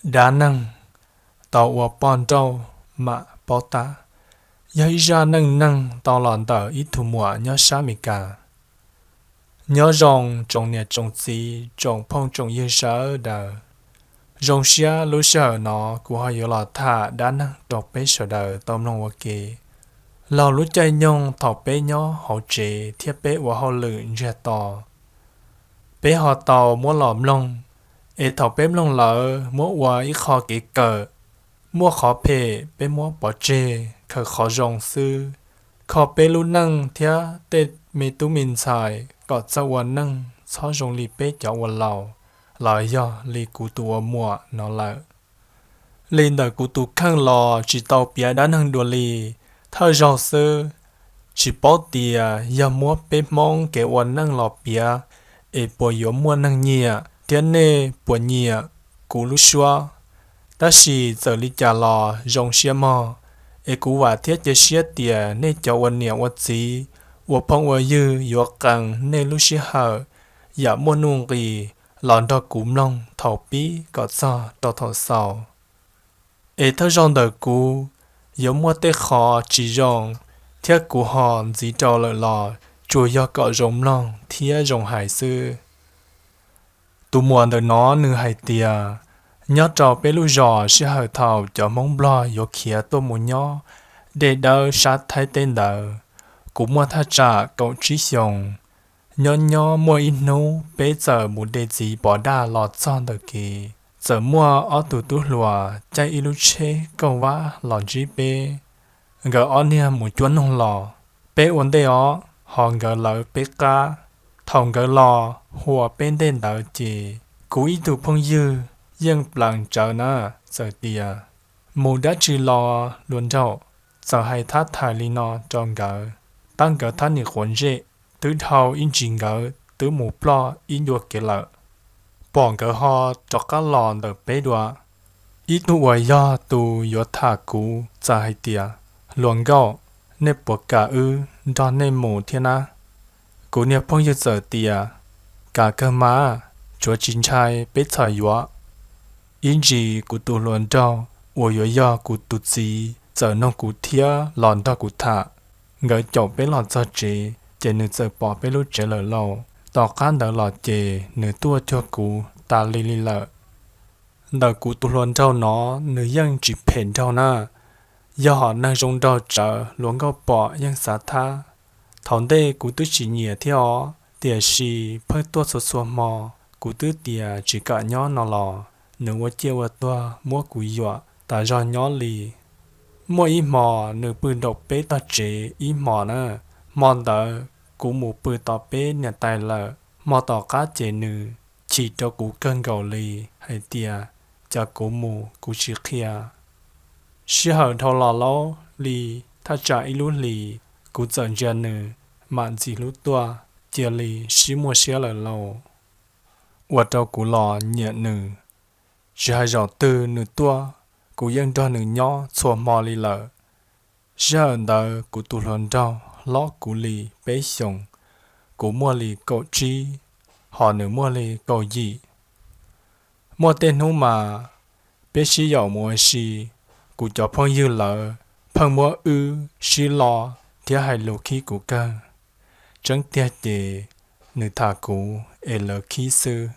Dab neeg tau ua poj nrauj mam paub tab, yog ib zaj neej neeg tau los ntawm ib tug muam nyob sab Amelikas. Nyob zoo tsoom niam tsoom txiv tsoom phooj tsoom ywg sawv daws. Zoo siab lub sij hawm no kuv ho yuav los tham dab neeg rau peb sawv daws tau mloog ua ke. Laug lub caij nyoog thaum peb nyob hauv tsev thiab peb ua hauj lwm ntsiag to, peb ho tau muab los mloog, es thaum peb mloog lawm muab ua ib qho kev kawm, muaj qhov phem peb muab pov tseg khaws qhov zoo xwb, kho peb lub neej thiab tej me tub me ntxhais kom txawj ua neej txhob zoo li peb cov ua laus, los yog li kuv tus ua muam no lawm. Li ntawm kuv tus kheej los tsis tau piav dab neeg dua li, thawj zaug xwb. Tsis paub tias yog muab peb Hmoob kev ua neej los piav es puas yuav muaj neeg nyiam thiab nej puas nyiam kuv lub suab. Tab sis txawm li cas los zoo siab mog, es kuv vam thiab cia siab tias nej cov ua niam ua txiv, ua phooj ua ywg yuav qee nej lub sij hawm yam muaj nuj nqis los nrog kuv mloog thaum pib kom txog rau thaum xaus. Es thawj zaug ntawm kuv yuav muaj tej qho tsis zoo thiab kuv ho ntxiv rau lawm los tsuas yog kom zoo mloog thiab zoo hais xwb. Tus muam ntawm no nws hais tias nyob rau peb lub zos sij hawm thaum cov Hmoob Nplog yuav khiav tuaj mus nyob dej dawb sab Thaib teb ntawd, kuv muaj thaj tsam kaum tsib xyoos. Nyob nyob muaj ib hnub peb txawm mus de txiv pov daj los txog ntawm kev, txawm muaj ob tug tub hluas caij ib lub tsheb kauj vab los ntsib peb. Nkawd ob niag mus cuab noog los, peb ua ntej os, ho nkawd lawv peb qab. Thaum nkawd los hua peb ntej ntawd ces kuv ib tug phooj ywg yeej pleev tsawv na, txawm tias, mus dab tsi los hluas nraug? Txawm hais thab thais li no rau nkawd, tab nkawd thab nim quav ntsej, twb dhau ib ntsis nkawd twb mus ploj ib ncua kev lawm. Pom nkawd ho rov qab los ntawm peb dua. Ib tug uas yog tus yuav tham kuv txawm hais tias, hluas nkauj, nej puas kam wb nrog nej mus thiab na? Kuv niag phooj ywg txawm tias, kam kawg mas, tsuav tsis ntshai peb txhom yuav. Ib ntsis kuv tus hluas nraug uas yuav yog kuv tus txiv txawm nug kuv thiab los nrog kuv tham. Nkawd caum peb los txog tsev ces nws txawm pom peb lub tsev lawm lauj. Tom qab ntawd los ces nws tuaj cuag kuv tas li li lawm. Ntawm kuv tus hluas nraug no, nws yeej tsis phem nraug na, yog hom neeg zoo nraug tsawv hluas nkauj pom yeej xav thab. Thaum ntej kuv twb tsis nyiam thiab os, tiam sis pheej tuaj txhua txhua hmo, kuv twb tias tsis kam nyob no los nws ua ciaj ua tuag muab kuv yuam tas zog nyob li. Muaj ib hmo nws pw nraum peb tog tsev ib hmo na, hmo ntawd kuv mus pw tos peb niam tais lawm, hmo tom qab ces nws chim rau kuv kawg nkaus li, hais tias cas kuv mus kuv tsis qhia. Sij hawm dhau los laub li thaj tsam ib lub hlis, kuv txawm ntsia nws, mam ntxim hlub tuaj, cia li sib muaj siab lawm lauj. Ua rau kuv los nyiam nws, tsis hais zaum twg nws tuaj, kuv yeej nrog nws nyob txhua hmo li lawm. Sij hawm ntawd kuv tus hluas nraug hlob kuv li peb xyoos, kuv muaj li kaum tsib, ho nws muaj li kaum yim. Muaj tej hnub mas peb sib yaum mus ua si, kuv cov phooj ywg lawv pheej muab wb sib lo thiab hais lus khib kuv kawg. Tseeb tiag ces nws tham kuv es lawv khib xwb.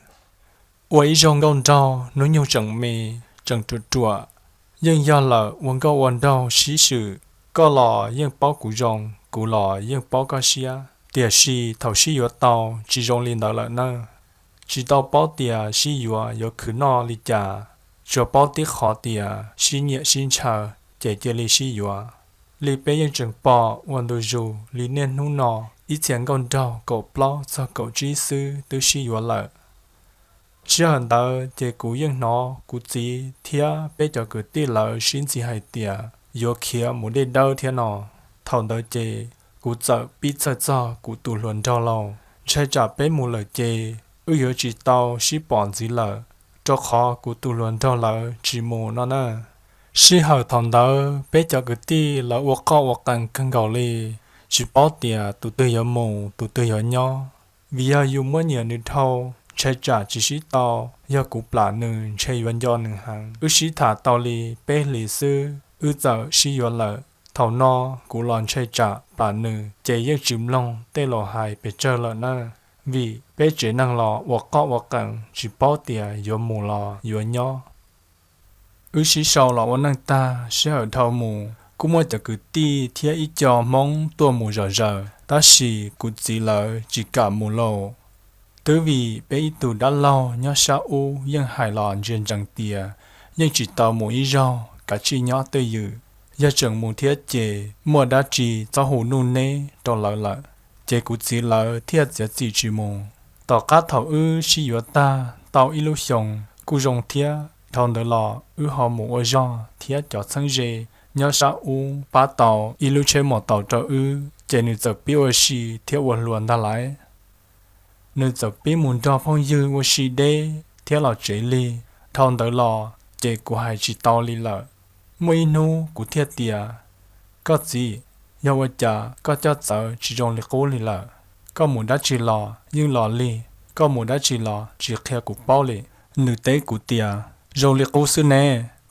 Ua ib zaug nkauj nraug hnub nyoog tseem me, tseem ruam ruam, yeej yog lawm ua nkauj ua nraug sib swm, koj los yeej paub kuv zoo, kuv los yeej paub koj siab. Tiam sis thaum sib yuav tau tsis zoo li ntawd lawm na. Tsis tau paub tias sib yuav yuav khwv noj li cas, tsuas paub tib qhov tias sib nyiam sib ntshaw ces cia li sib yuav. Li peb yeej tseem pom ua ntu zus li niaj hnub no, ib txhia nkauj nraug kaum plaub txog kaum tsib xwb twb sib yuav lawm. Sij hawm ntawd ces kuv yeej hnov kuv txiv thiab peb cov kwv tij lawv sib ntxi hais tias yuav khiav mus dej dawb thiab no. Thaum ntawd ces kuv txawm pib txhawj txog kuv tus hluas nraug lauj. Ntshai tsam peb mus lawm ces wb yuav tsis tau sib pom ntxiv lawm, rau qhov kuv tus hluas nraug lawv tsis mus no na. Sij hawm thaum ntawd peb cov kwv tij lawv ua qoj ua qees kawg nkaus li, tsis paub tias tus twg yuav mus tus twg yuav nyob, vim yog yus muab nyiam nws dhau, ntshe tsam tsis sib tau, yog kuv plam nws ntshe yuav nco nws heev. Wb sib tham tau li peb hlis xwb wb txawm sib yuav lawm. Thaum no kuv los ntshe tsam plam nws ces yeej tsis mloog tej laus hais pes tsawg lawm na, vim peb tsev neeg los ua qoj ua qees tsis paub tias yuav mus los yuav nyob. Wb sib sau los ua neej tag, sij hawm dhau mus kuj muaj cov kwv tij thiab ib co Hmoob tuaj mus zom zaws, tab sis kuv txiv lawv tsis kam mus lauj. Twb vim peb ib tug dab laug nyob sab ub yeej hais los ntsia ntsees tias yeej tsis tau mus ib zaug, kav tsij nyob twj ywm. Yog tseem mus thiab ces muaj dab tsi txhob hu nuj neb rau lawv lawm, ces kuv txiv lawv thiaj txiav txim tsis mus. Tom qab thaum wb sib yuav tag tau ib lub xyoos kuj zoo thiab, dhau ntawd los wb ho mus ua zog thiab cov txheeb ze nyob sab ub pab tau ib lub tsheb mos taus rau wb, ces nws txawm pib ua si thiab ua hluas ntag lauj. Nws txawm pib mus nrog phooj ywg ua si deb thiab los tsev lig. Dhau ntawd los ces kuv hais tsis tau li lawm. Muaj ib hnub kuv thiaj tias, koj txiv, yog ua cas koj coj txawv tsis zoo li qub li lawm? Koj mus dab tsi los yeej los lig, koj mus dab tsi los tsis qhia kuv paub li? Nws teb kuv tias, zoo li qub xwb ne,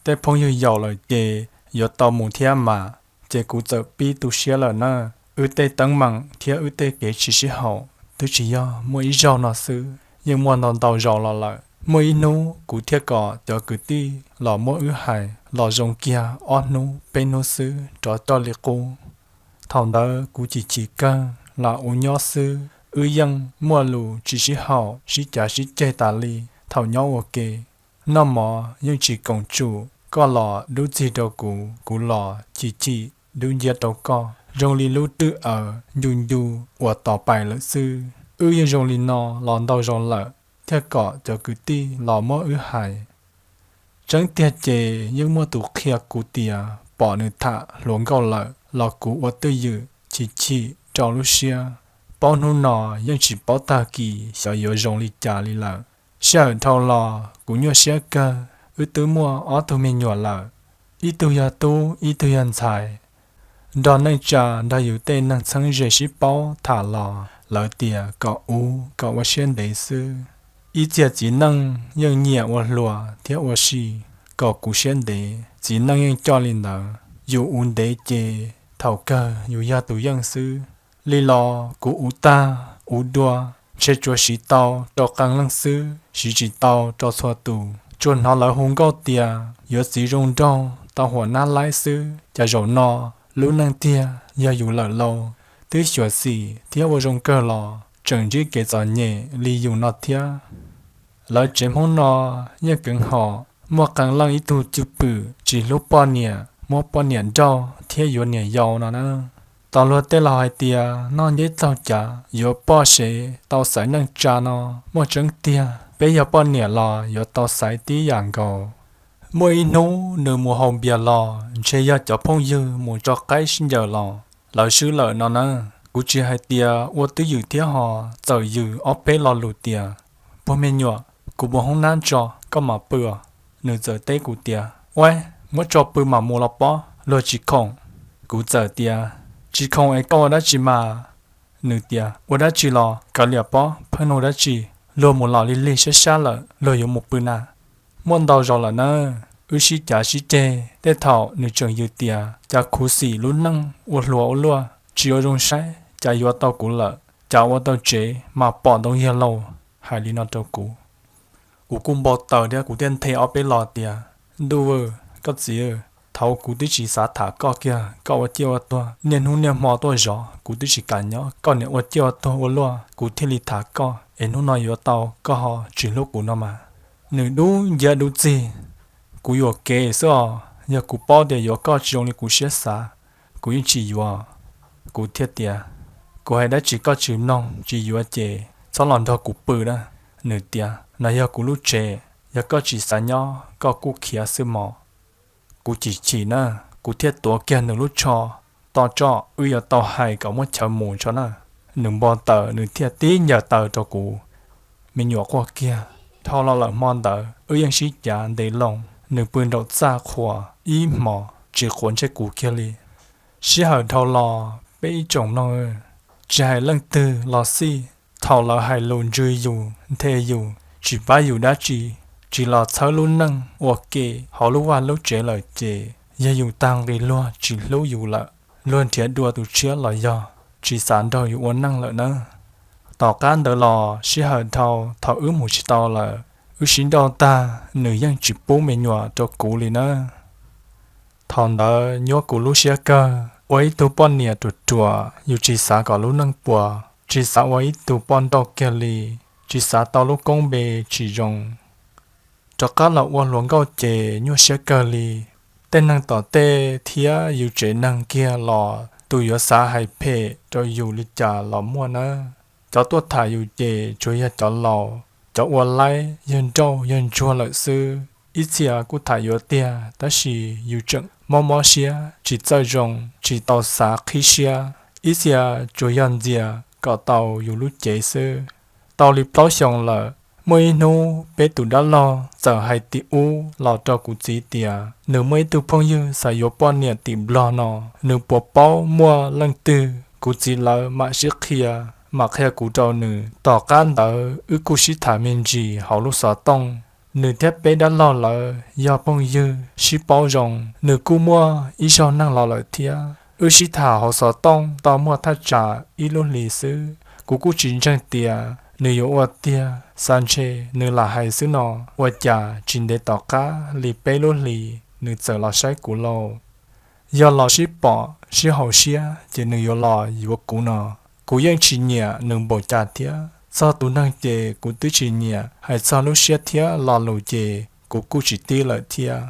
tej phooj ywg yaus lawm ces yuav tau mus thiab mas. Ces kuv txawm pib tu siab lawm na. Wb tej teeb meem thiab wb tej kev tsis sib haum twb tsis yog muaj ib zaug no xwb, yeej muaj ntau ntau zaus los lawm. Muaj ib hnub kuv thiaj kom cov kwv tij los muab wb hais los zoo kiag ob hnub peb hnub xwb rov coj li qub. Thaum ntawd kuv chim chim kawg, lam ua nyob xwb, wb yeej muaj lus tsis sib haum, sib cav sib ceg tas li. Thaum nyob ua ke, noj mov yeej tsis koom tsum, koj los dub txig rau kuv, kuv los chim chim dub nciab rau koj, zoo li lub rwj awv ncu ncu uas tos pais lawm xwb. Wb yeej zoo li no los ntau zaus lawm, thiaj kom cov kwv tij los muab wb hais. Tseeb tiag ces yeej muaj tus qhia kuv tias pom nws tham hluas nkauj lawm los kuv ua twj ywm chim chim rau lub siab. Paub hnub no yeej tsis paub tag kis xyov yuav zoo li cas li lawm. Sij hawm dhau los kuv nyuaj siab kawg, wb twb muaj ob tug me nyuam lawm, ib tug yog tub ib tug yog ntxhais. Nrog neej tsa nrog yus tej neeg txheeb ze sib paub tham los lawv tias kom ub kom ua siab ntev xwb. Ib txhia txiv neej yeej nyiam ua hluas thiab ua si kom kuv siab ntev, txiv neej yeej coj li ntawd. Yus ua ntev ces thaum kawg yus yog tus yeej xwb. Li los kuv ua tag ua dua, ntshe tsuas siv tau rau qee leej xwb, siv tsis tau rau txhua tus. Tsuas hnov lawv hu nkauj tias yuav txiv zoo nraug tau huam nab laib xwb, cas zaum no lub neej tiag yog yus lawm lauj. Twb xyuam xim thiab ua zoo kawg los tseem ntsib kev txom nyem li yus no thiab. Lawv tsev Hmoob no yeej keev hom, muaj qee leej ib tug cwj pwm tsis hlub poj niam, muab poj niam nrauj thiab yuav niam yau no na. Tos luag tej laus hais tias noj nceb txaug cav yuav poj sev tau xaiv neej tsa no muaj tseeb tiag, peb yog poj niam los yuav tau xaiv tib yam nkaus. Muaj ib hnub nws mus haus npias los ntshe yog cov phooj ywg mus tso qaib sib ncaws los lawv swb lawm no na. Kuv tsis hais tias ua twj ywm thiab ho txawm yws ob peb lo lus tias, puag me nyuam, kuv mus hoob nab tso, koj mam pw os. Nws txawm teb kuv tias, ua, muab tso pw mam mus los pob, luag tsis khoom. Kuv txawm tias, tsis khoom es koj ua dab tsi mas? Nws tias, ua dab tsi los kav liam pob, pheej nug dab tsi, luag mus los lig lig sab sab lawm luag yuav mus pw na. Muaj ntau zaus lawm na, wb sib cav sib ceg, tej thaum nws tseem yws tias cas khuv xim lub neej ua hluas ua luaj tsis ua zoo saib, cas yuav tau kuv lawm, cas ua tau tsev mas pom ntoo yag lauj, hais li no rau kuv. Kuv kuj npau taws thiab kuv thiaj nthe ob peb lo tias, ntuj, koj txiv, thaud kuv twb tsis xav tham koj kiag, koj ua ciaj ua tuag niaj hnub niaj hmo tuaj zov, kuv twb tsis kam nyob, koj niam ua ciaj ua tuag ua luaj kuv thiaj li tham koj, es hnub no yuav tau koj ho tsis hlub kuv no mas. Nws dub nciab dub txig, kuv yuam kev xwb os, yog kuv paub tias yuav koj tsis zoo li kuv siab xav, kuv yeej tsis yuav. Kuv thiaj tias, kuv hais dab tsi koj tsis mloog, tsis yuav ces txhob los nrog kuv pw na. Nws tias, no yog kuv lub tsev, yog koj tsis xav nyob koj kuj khiav xwb mos. Kuv chim chim na, kuv thiaj tuav kiag nws lub tsho, to tso, wb yuav tau hais kom muab chaw mus tso na. Nws npau taws nws thiaj tib ncaws taw rau kuv. Me nyuam quaj kiag. Dhau los lawm hmo ntawd wb yeej sib cav ntev loo, nws pw nraum txaj qhuas ib hmos tsis quav ntsej kuv kiag li. Sij hawm dhau los peb ib tsoom mloog, tsis hais leej twg los xij, Thaum lawv hais lus ntsws yus, nthe yus, tsis pab yus dab tsi, tsis los txhawb lub neej ua ke hauv lub vaj lub tsev lawm ces yog yus tag nqi luag tsis hlub yus lawm, luag nrhiav dua tus tshiab los yog tsis xav nrog yus ua neej lawm nawb. Tom qab ntawd los sij hawm dhau, thaum wb mus tsis tau lawm, wb sib nrauj tag, nws yeej tsis pub me nyuam rau kuv li nawb. Thaum ntawd nyuab kuv lub siab kawg, ua ib tug poj niam ruam ruam yus tsis xav kom lub neej puas, tsis xav ua ib tug poj nrauj kiag li, tsis xav tau lub koob npe tsis zoo. Rov qab los ua hluas nkauj ces nyuaj siab kawg li. Tej neeg tom tej thiab yus tsev neeg kiag los tus yuav xav hais phem rau yus li cas los muaj nawb. Cov tuaj tham yus ces tsuas yog cov laus, cov ua laib yawg nrauj yawg ntsuag lawm xwb. Ib txhia kuj tham yuav tiag tab sis yus tseem mob mob siab tsis txawj zoo, tsis tau xav qhib siab. Ib txhia tsuas yog ntxias kom tau yus lub cev xwb. Tau li plaub xyoos lawm, muaj ib hnub peb tus dab laug txawm hais tim ub los rau kuv txiv tias nws muaj ib tug phooj ywg xav yuav poj niam tim Nplog no, nws puas paub muaj leej twg. Kuv txiv lawv mam sib qhia, mam qhia kuv rau nws. Tom qab ntawd wb kuj sib tham me ntsis hauv lub xov tooj. Nws thiab peb dab laug lawv yog phooj ywg sib paub zoo, nws kuj muaj ib zaug neeg los lawm thiab. Wb sib tham hauv xov tooj tau muaj thaj tsam ib lub hlis xwb, kuv kuj tsis ntseeg tias nws yuav ua tiag, xav ntshe nws lam hais xwb no. Ua cas tsis ntev tom qab li peb lub hlis nws txawm los saib kuv lauj. Yog los sib pom sib haum siab ces nws yuav los yuav kuv no. Kuv yeej tsis nyiam nws npaum cas thiab, txog tus neeg ces kuv twb tsis nyiam, hais txog lub siab thiab lo lus ces kuv kuj tsis tib lawm thiab.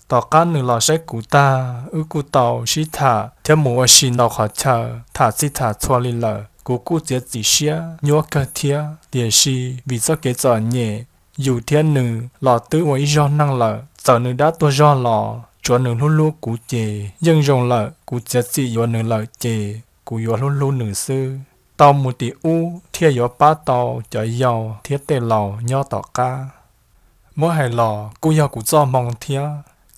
Tom qab nws los saib kuv tag, wb kuj tau sib tham thiab mus ua si ntau qhov chaw, tham txij tham txhua li lawm. Kuv kuj txiav txim siab nyuaj kawg thiab, tiam sis vim txoj kev txom nyem, yus thiab nws los twb ua ib zaug neeg lawm, txawm nws dab tuag zog los tsuav nws hlub hlub kuv ces yeej zoo lawm. Kuv txiav txim yuav nws lawm ces kuv yuav hlub hlub nws xwb. Tau mus tim ub thiaj yuav pab tau cov yau thiab tej laus nyob tom qab. Muab hais los kuj yog kuv txoj hmoo thiab.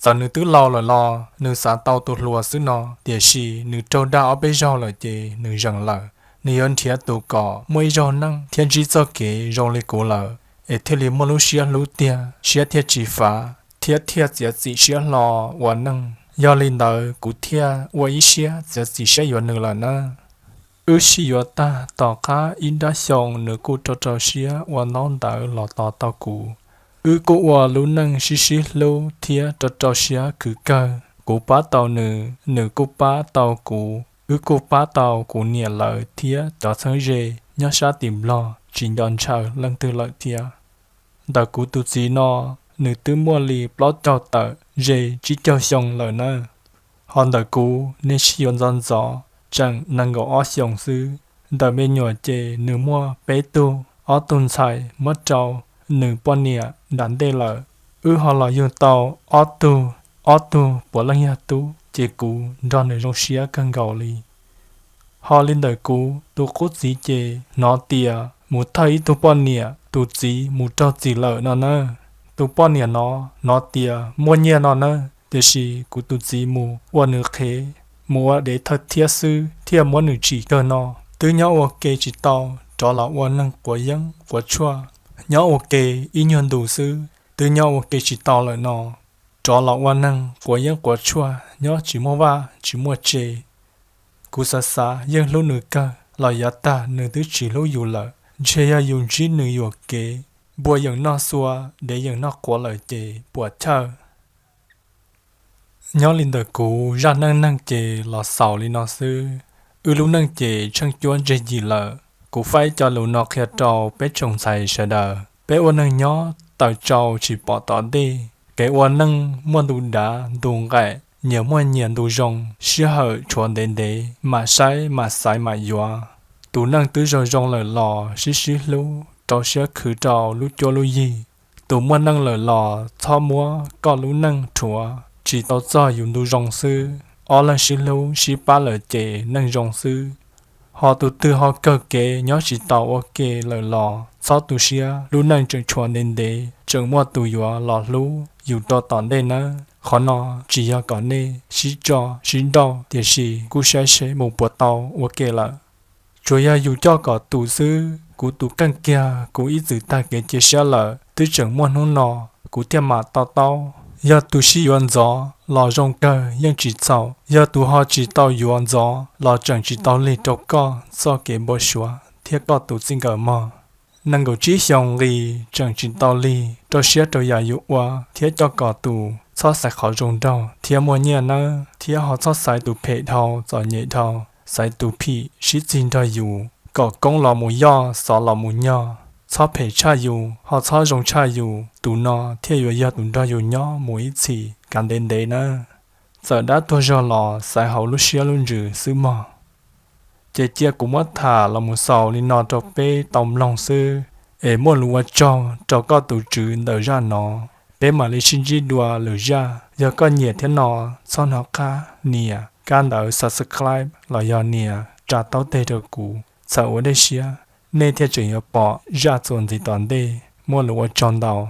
Txawm nws twb laus lawm los nws xav tau tus hluas xwb no, tiam sis nws raug dag ob peb zaug lawm ces nws zeem lawm. Nws yuav nrhiav tus kom muaj ib zaug neej thiab ntsib txoj kev zoo li kuv lawm, es thiaj li muaj lub siab hlub tiag, siab thiaj tsis fav, thiab thiaj txiav txim siab hlo ua neej. Yog li ntawd kuv thiaj ua ib siab txiav txim siab yuav nws lawm nawb. Wb sib yuav tag tom qab ib nrab xyoo nws kuj rau rau siab ua ntaub ntawv los tos tau kuv. Wb kuj ua lub neej sib sib hlub thiab rau rau siab khwv kawg. Kuv pab tau nws, nws kuj pab tau kuv, wb kuj pab tau kuv niam lawv thiab cov txheeb ze nyob sab tim Nplog tsis nco ntshaw leej twg lawm thiab. Ntawm kuv tus txiv no, nws twb muaj li plaub caug tawm ze tsib caug xyoo lawm nawb. Ho ntawm kuv nej sib yuav ntxov ntxov tseem nees nkaum ob xyoos xwb. Ntawm me nyuam ces nws muaj peb tug, ob tug ntxhais muab rau nws poj niam nram ntej lawm. Wb ho los yug tau ob tug, ob tug puav leej yog tub, ces kuv nrog nws zoo siab kawg nkaus li. Ho li ntawm kuv tus qub txiv ces hnov tias mus thawj ib tug poj niam, tus txiv mus raug txim lawm no na. Tus poj niam no hnov tias muaj nyiaj no na, tiam sis kuv tus txiv mus ua nws qhev, mus ua dev thawj thiab xwb thiaj muab nws tsim kawg no. Twb nyob ua ke tsis tau, rov los ua neeg quav yeeb quav tshuaj. Nyob ua ke ib nyuag ntus xwb twb nyob ua ke tsis tau lawm no, rov los ua neeg quav yeeb quav tshuaj nyob tsis muaj vaj tsis muaj tse. Kuv xav xav yeej hlub nws kawg los yav tag nws twb tsis hlub yus lawm. Ntshe yog yus ntsib nws yuam kev, npua yeem noj xua, dev yeem noj quav lawm ces puas chawj. Nyob li ntawm kuv zaj neej neeg ces los xaus li no xwb. Wb lub neej ces tsheej cuab ntseg yim lawm. Kuv faib cov lus no qhia rau peb tsoom ntxhais sawv daws, peb ua neeg nyob tawm tsau tsis pom tom ntej. Kev ua neej muaj ntu dav ntu nqaim, nyias muaj nyias ntu zoo, sij hawm tshuav ntev ntev mam saib mam xaiv mam yuav. Tus neej twb zoo zoo lawm los sib sib hlub rau siab khwv rau lub cuab lub yig. Tus muaj neej lawm los txhob muab koj lub neej rhuav, tsis tau txog yus ntu zoo xwb. Ob leeg sib hlub sib pab lawm ces neej zoo xwb. Ho tus twg ho kawg kev nyob tsis tau ua ke lawm los txhob tu siab, lub neej tseem tshuav ntev ntev, tseem muaj tus yuav los hlub yus rau tom ntej nawb. Qhov no tsis yog kom nej sib tso sib nrauj, tiam sis kuj saib seb mus puas tau ua ke lawm. Tsuas yog yus coj kom tus xwb, Kuv tus kheej kiag kuv ib txwm tag kev cia siab lawm, twb tseem muaj hnub no kuv thiaj mam to taub. Yog tus sib yuav ntxov los zoo kawg yeej tsis txhaum, yog tus ho tsis tau yuav ntxov los tseem tsis tau lig rau koj txoj kev npau suav thiab koj tus txij nkawm mog. Nees nkaum tsib xyoos nqis tseem tsis tau lig rau siab rau yam yus ua thiab coj kom tus txhob xaiv qhov zoo nraug thiab muaj nyiaj nawb, thiab ho txhob xaiv tus phem dhau txom nyem dhau, xaiv tus phim sib txig nrog yus kom koob los mus yoj xov los mus nyog. Txhob phem tshaj yus ho txhob zoo tshaj yus, tus no thiaj yuav yog tus nrog yus nyob mus ib txhis kav ntev ntev nawb. Txawm dab tuag zog los xaiv hauv lub siab lub ntsws xwb mog. Ces cia kuv muab tham los mus xaus li no rau peb tau mloog xwb, es muaj lus ua tsaug rau koj tus tswv ntawm zaj no. Peb mam li sib ntsib dua lwm zaj, yog koj nyiam thiab no txhob hnov qab nias kab ntawv subscribe los yog nias tsa taub teg rau kuv, txhawm ua dej siab nej thiaj tseem yuav pom zaj txuas ntxiv tom ntej. Muaj lus ua tsaug ntau.